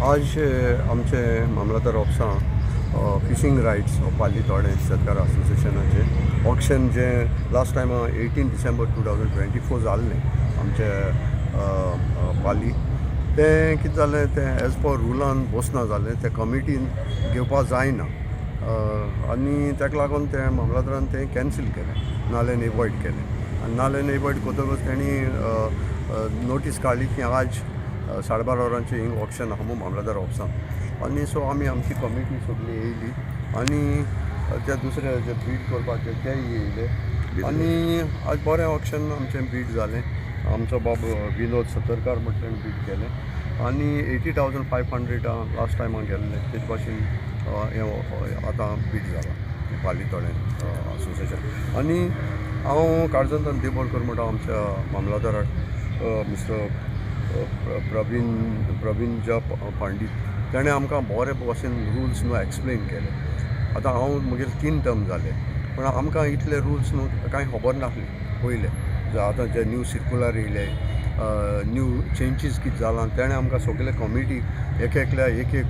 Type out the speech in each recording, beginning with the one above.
आज आमचे मामलादार ऑफिसां फिशींग रायट्स पाली तोडें शेतकार असोसिएशनाचें ऑक्शन जें last time 18 December 2024 जाल्लें आमचे पाली, तें कितें जालें, तें एज पर रुलान बसना जालें. तें कमिटीन घेवपा जायना आनी ताका लागून तें मामलादारान तें कॅन्सील केलें, नल एंड वॉयड केलें. आनी नल एंड वॉयड करतकच तेणी नोटीस काडली की आज 12:30 वरांचेर हिंग ऑक्शन आहा म्हूण मामलादार ऑफिसान. आनी सो आमी आमची कमिटी सगळी येयली आनी ते दुसरे जे बीड करपाचे तेय येयले आनी आज बरें ऑक्शन आमचें बीड जालें. आमचो बाब विनोद सतरकार म्हटल्यान बीड केलें आनी 80,500 लास्ट टायमाक गेल्लें, तेज भाशेन हें आतां बीड जालां पाली तोळें असोसिएशन. आनी हांव काळजांतल्यान देव बरें कर म्हणटा आमच्या मामलादाराक, मिस्टर प्रवीण ज पंडित. तेणें आमकां बरे भशेन रुल्स न्हू एक्सप्लेन केले. आतां हांव म्हगेले तीन टर्म जाले, पूण आमकां इतले रुल्स न्हू कांय खबर नासली पयले. आतां जे न्यू सिर्कुलर येयले, न्यू चेंजीस कितें जालां, तेणें आमकां सगले कमिटी एक एकल्या एक एक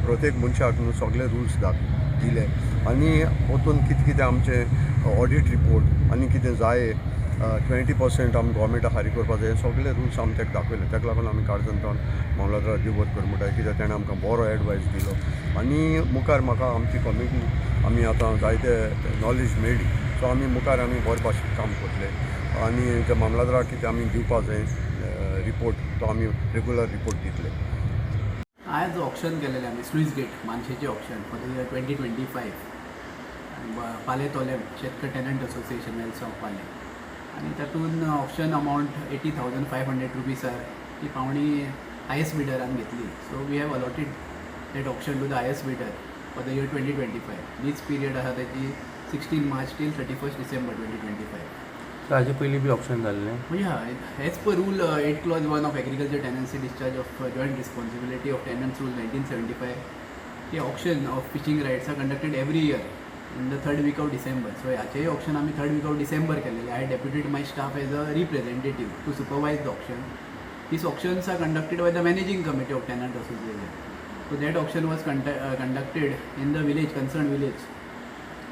प्रत्येक मनशाक न्हू सगले रुल्स दिले. आनी वतून कितें कितें आमचें ऑडीट रिपोर्ट आनी कितें जाय, 20% आमी गोवोरमेंटा फारीक करपा जाय, हे सगळे रुल्स आमी ताका दाखयले. ताका लागून आमी काळजांतल्यान मामलादार देव बरें कर म्हणटा, कित्याक तेणें आमकां बरो एडवायस दिलो. आनी मुखार म्हाका आमची कमिटी आमी आतां जायते नॉलेज मेळ्ळी, सो आमी मुखार आमी बरे भाशेन काम करतले. आनी जे मामलादाराक कितें आमी दिवपा जाय रिपोर्ट, तो आमी रेगुलर रिपोर्ट दितले. आयज ऑक्शन केलेलें आमी स्लुईस गेट मानशेचें auction for the year 2025, पाले तोलेम शेतकर टेनंट असोसिएशन, वेलसांव पाले. आनी तातूंत auction amount 80,500 रुपीसार ती पावणी हायस्ट बिडरान घेतली. So we have allotted that auction to the highest bidder for the year 2025. Lease period आसा तेजी 16 March till 31 December 2025. सो हाजे पयलीं बी ऑक्शन जाल्लें? म्हणजे as per rule 8 clause 1 of Agriculture Tenancy Discharge of Joint Responsibility of Tenants Rule 1975, ते auction of fishing rights are conducted every year in the third week of December. So हाचेय auction आमी third week of December केलेले. I deputed my staff as a representative to supervise the auction. These auctions are conducted by the managing committee of tenant association. So that auction was conducted in the village, concerned village,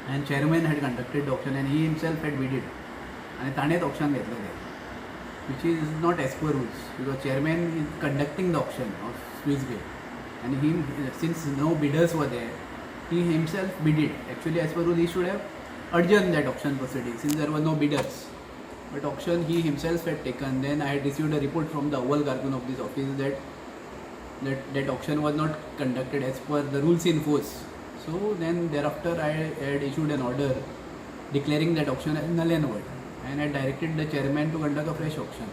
and chairman had conducted the auction and he himself had bidded. आणि ताणेंच auction घेतलें तें, which is not as per rules, because chairman is conducting the auction of sluice gate and he, since no bidders were there, he himself bidded. Actually, as per rule, he should have adjourned that auction proceeding since there were no bidders, but auction he himself had taken. Then I had received a report from the Awal Karkun of this office that that auction was not conducted as per the rules in force. So then thereafter I had issued an order declaring that auction as null and void and I directed the chairman to conduct a fresh auction.